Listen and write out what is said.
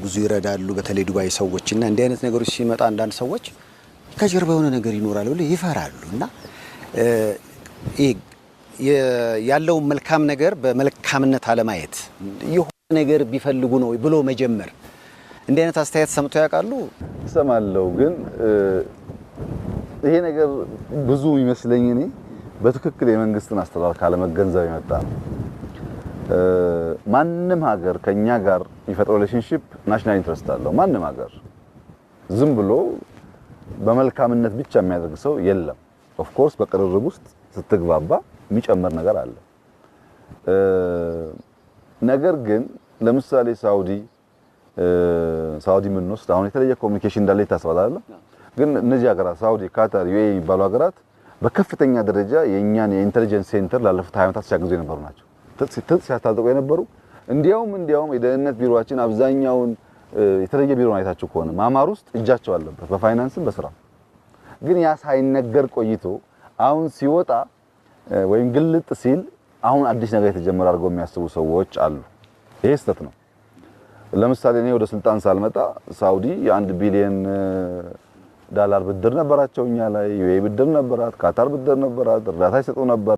ብዙ ይረዳሉ፣ በተለይ ዱባይ ሰዎች። እና እንዲህ አይነት ነገሮች ሲመጣ አንዳንድ ሰዎች ከጀርባ የሆነ ነገር ይኖራል ብለው ይፈራሉ። እና ይህ ያለውን መልካም ነገር በመልካምነት አለማየት፣ የሆነ ነገር ቢፈልጉ ነው ብሎ መጀመር፣ እንዲህ አይነት አስተያየት ሰምተው ያውቃሉ? እሰማለሁ፣ ግን ይሄ ነገር ብዙ ይመስለኝ እኔ በትክክል የመንግስትን አስተዳደር ካለመገንዘብ የመጣ ነው። ማንም ሀገር ከኛ ጋር የሚፈጥረው relationship national interest አለው። ማንም ሀገር ዝም ብሎ በመልካምነት ብቻ የሚያደርግ ሰው የለም። Of course በቅርርብ ውስጥ ስትግባባ የሚጨምር ነገር አለ። ነገር ግን ለምሳሌ ሳውዲ የምንወስድ አሁን የተለየ communication እንዳለ ይታሰባል አይደል? ግን እነዚህ ሀገራት ሳውዲ፣ ካታር፣ ዩኤኢ የሚባሉ ሀገራት በከፍተኛ ደረጃ የእኛን የ intelligence center ላለፉት 20 ዓመታት ሲያግዙ የነበሩ ናቸው። ትጥቅ ሲያስታጥቁ የነበሩ፣ እንዲያውም የደህንነት ቢሮአችን አብዛኛውን የተለየ ቢሮ አይታችሁ ከሆነ ማማር ውስጥ እጃቸው አለበት በፋይናንስም በስራ። ግን ያ ሳይነገር ቆይቶ አሁን ሲወጣ ወይም ግልጥ ሲል አሁን አዲስ ነገር የተጀመረ አድርገው የሚያስቡ ሰዎች አሉ። ይሄ ስህተት ነው። ለምሳሌ እኔ ወደ ስልጣን ሳልመጣ ሳውዲ የ1 ቢሊዮን ዳላር ብድር ነበራቸው እኛ ላይ፣ ዩኤኢ ብድር ነበራት፣ ካታር ብድር ነበራት፣ እርዳታ ይሰጡ ነበር።